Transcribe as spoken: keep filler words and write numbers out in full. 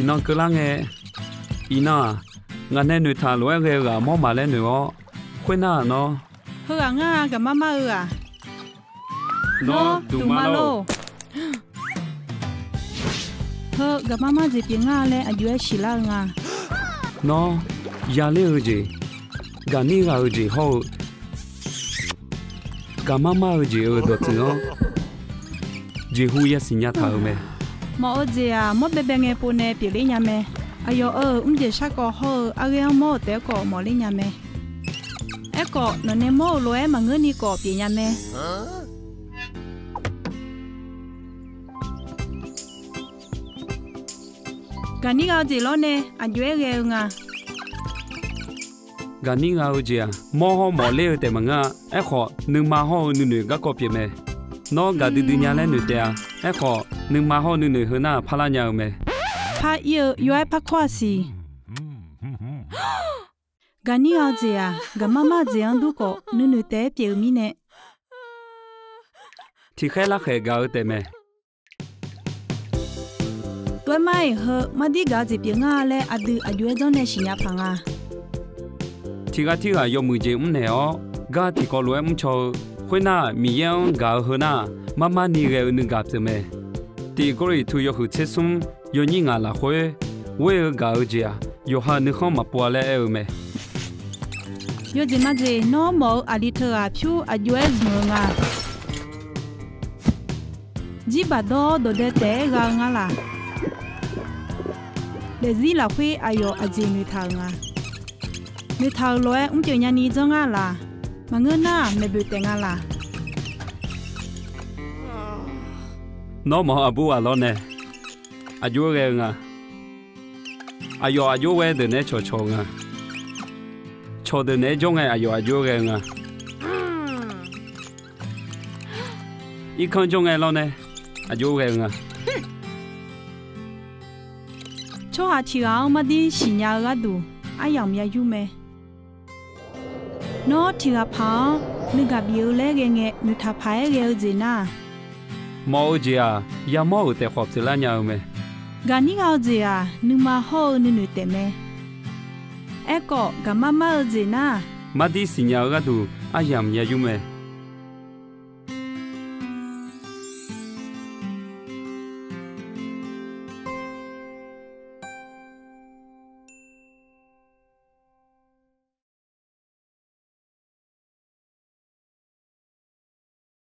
Iqnan keuvlar ngae. Iqnan-aq, ngaq nae noeqtaq lof-aer ghae-eu ghaq mawr maq laer noeq-awr, khoernar-aq nawr, heughaq ngar-a, gaqmar mar-eu ghaq. Nawr duqmar lor. Heu gaqmar mar jeq pyeuf ngar laer aqjox-aer siqlar-eu nga. Nawr, yaler-eu jeq, gaqnir ghaq-eu jeq hawr-eu gaqmar mar-eu jeq-euq dawqtsuif-anr jeqhu yasiq nya taq-euq mae. Mawf-eu jeq-aq, mawr baebae ngae pov nae pyeufler nya mae. Aqyawf-euq mrjeq sharkawv hawr-eu arghaer-anr mawr-euq taef-aer khawf mawfler nya mae. Aerkhawf, nawqnae mawr-euq lof-aer maqngeurni khawf pyeuf nya mae. Gaqnir gha-eu jeq lawr nae aqjox-aer ghae-eu nga. Gaqnir gha-eu jeq-aq, mawr hawr mawfler-eu taef maqngeur-a. Aerkhawf, nuima hawr-eu nuinoeq garkawv pyeuf mae. Nawr gaqdui dui nya laer noeq taef-a. Aerkhawf, nuima hawr-eu nuinoeq heunar-aq parlar nya-eu mae. Par ir-eu yawr-aer par kawr-a siq. Gaqnir gha-eu jeq-aq, gaqmar mar-eu jeq-anr dur khawf nuinoeq taef-aer pyeuf-eu mirnae, tiqkhaer larkhaeq gaq-eu taef mae. Tov-aer mar-iq heu mardir gaq-eu jeq pyeuf ngar laer aqdui aqjox-aer janrnae siqnya paq nga. Tiqghaq tirghaq yawmuiq jeq mrnaeq-awr, gar tiqkawv lof-aer mrcaw-eu, khoernar-aq, Miqyaer-anr gaq-eu heunar-aq, marmarni ghae-eu nuigaq pyeuf mae. Tiq Gawrliqtu yawhuiq tser smr yawnyir ngaq lafkhoer, ghoer-eu gaq-eu jeq-aq, yawqha nuikhanr maqpov-a laer aer-eu mae. Yawjeq majeq nawr mawf-eu aqli teughaq pyur aqjox-aer zmq-eu nga. Jirbaq dawr-awr dawqdae taef-aer gha-eu ngar laq. Daefzir lafkhoer aqyawf aqjeq noeqtaq-euq nga. Noeqtaq-euq lof-aer mrpyeuf nyani janr ngar laq. Maqngeur nar-aq maeqboeq taef nga laq. Nawr mawf-eu aqbur ghaq lawr nae aqjox-aer ghae-eu nga. Aqyawf aqjox ghae deuq naeq-aer cawqcawq-eu nga. Cawqdeuq naeq-aer jawr ngae aqyawf aqjox-aer ghae-eu nga. Irkanr jawr ngae lawr nae aqjox-aer ghae-eu nga. Tsawrhaq tiqghaq-anr mardir siqnya-eu gharduq aryamq ya yur mae. Nawr tiqghaq paq-anr nuigaq bif-eu laer ghae ngae noeqtaq paq-aer ghae-eu jeq nar-aq, mawf-eu jeq-aq, yamawr-euq taef khawf pyeuflar nya-eu mae. Gaqnir gha-eu jeq-aq, nuima hawr-eu nuinoeq taef mae. Aerkhawf, gaqmar mar-eu jeq nar-aq, mardir siqnya-eu gharduq aryamq ya yur mae.